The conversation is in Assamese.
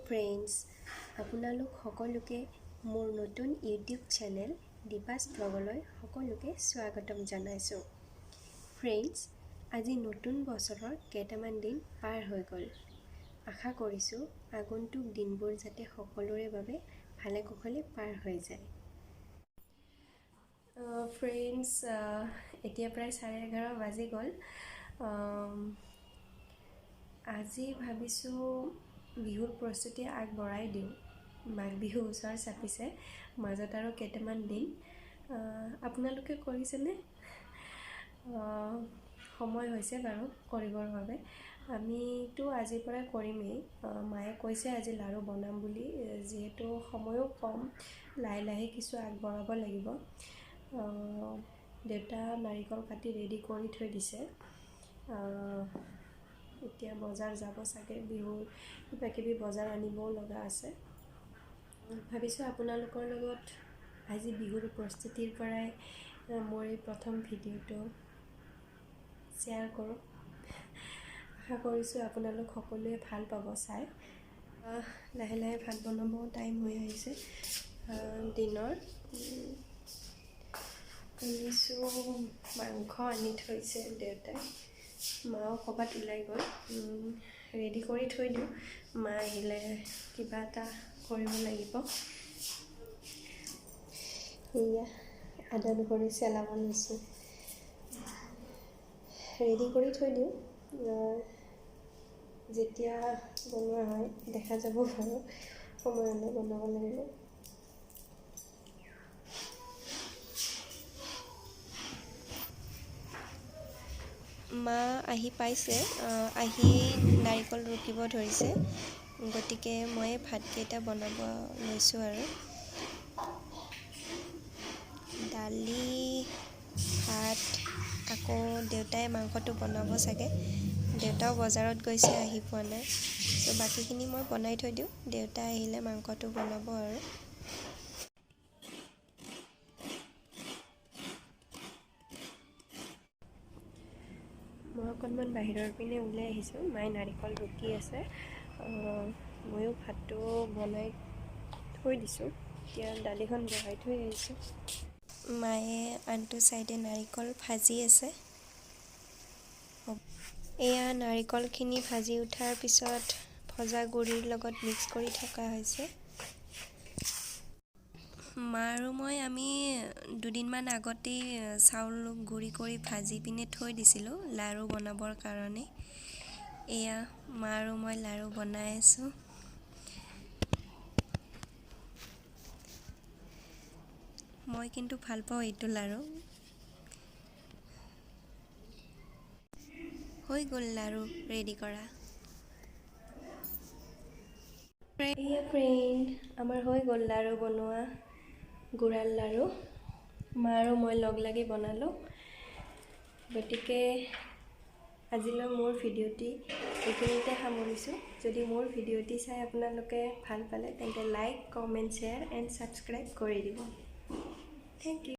ফ্ৰেণ্ডছ, আপোনালোক সকলোকে মোৰ নতুন ইউটিউব চেনেল দীপাছ ব্লগলৈ সকলোকে স্বাগতম জনাইছোঁ। ফ্ৰেণ্ডছ, আজি নতুন বছৰৰ কেইটামান দিন পাৰ হৈ গ'ল। আশা কৰিছোঁ আগন্তুক দিনবোৰ যাতে সকলোৰে বাবে ভালে কুশলে পাৰ হৈ যায়। ফ্ৰেণ্ডছ, এতিয়া প্ৰায় 11:30 বাজি গ'ল। আজি ভাবিছোঁ বিহুৰ প্ৰস্তুতি আগবঢ়াই দিওঁ। মাঘ বিহু ওচৰ চাপিছে, মাজত আৰু কেইটামান দিন। আপোনালোকে কৰিছেনে? সময় হৈছে বাৰু কৰিবৰ বাবে। আমিতো আজিৰ পৰাই কৰিমেই। মায়ে কৈছে আজি লাড়ু বনাম বুলি, যিহেতু সময়ো কম, লাহে লাহে কিছু আগবঢ়াব লাগিব। দেউতা নাৰিকল কাটি ৰেডি কৰি থৈ দিছে। এতিয়া বজাৰ যাব চাগে, বিহুৰ কিবা কিবি বজাৰ আনিবও লগা আছে। ভাবিছোঁ আপোনালোকৰ লগত আজি বিহুৰ প্ৰস্তুতিৰ পৰাই মোৰ এই প্ৰথম ভিডিঅ'টো শ্বেয়াৰ কৰোঁ। আশা কৰিছোঁ আপোনালোক সকলোৱে ভাল পাব চাই। লাহে লাহে ভাত বনাব টাইম হৈ আহিছে। দিনৰ আনিছোঁ মাংস আনি থৈছে দেউতাই, মাও ক'ৰবাত ওলাই গ'ল। ৰেডি কৰি থৈ দিওঁ, মা আহিলে কিবা এটা কৰিব লাগিব। এয়া আদা নহৰু চেলাব লৈছোঁ, ৰেডি কৰি থৈ দিওঁ। যেতিয়া বনোৱা হয় দেখা যাব বাৰু, সময় হ'লে বনাব লাগিব। মা আহি পাইছে, আহি নাৰিকল ৰুকিব ধৰিছে, গতিকে মই ভাতকেইটা বনাব লৈছোঁ। আৰু দালি ভাত, আকৌ দেউতাই মাংসটো বনাব চাগে। দেউতাও বজাৰত গৈছে, আহি পোৱা নাই। চ' বাকীখিনি মই বনাই থৈ দিওঁ, দেউতা আহিলে মাংসটো বনাব। আৰু মই অকণমান বাহিৰৰ পিনে ওলাই আহিছোঁ। মায়ে নাৰিকল ৰুকি আছে, ময়ো ভাতটো বনাই থৈ দিছোঁ। এতিয়া দালিখন বহাই থৈ আহিছোঁ। মায়ে আনটো ছাইডে নাৰিকল ভাজি আছে। এয়া নাৰিকলখিনি ভাজি উঠাৰ পিছত ভজা গুড়িৰ লগত মিক্স কৰি থকা হৈছে। মা আৰু মই আমি দুদিনমান আগতেই চাউল গুড়ি কৰি ভাজি পিনে থৈ দিছিলোঁ লাড়ু বনাবৰ কাৰণে। এয়া মা আৰু মই লাড়ু বনাই আছোঁ। মই কিন্তু ভাল পাওঁ এইটো লাড়ু। হৈ গ'ল লাড়ু ৰেডি কৰা। এয়া ফ্ৰেণ্ড, আমাৰ হৈ গ'ল লাড়ু বনোৱা, গুড়াল লাড়ু। মা আৰু মই লগ লাগি বনালোঁ। গতিকে আজিলৈ মোৰ ভিডিঅ'টি এইখিনিতে সামৰিছোঁ। যদি মোৰ ভিডিঅ'টি চাই আপোনালোকে ভাল পালে তেন্তে like, comment, share and subscribe কৰি দিব। Thank you.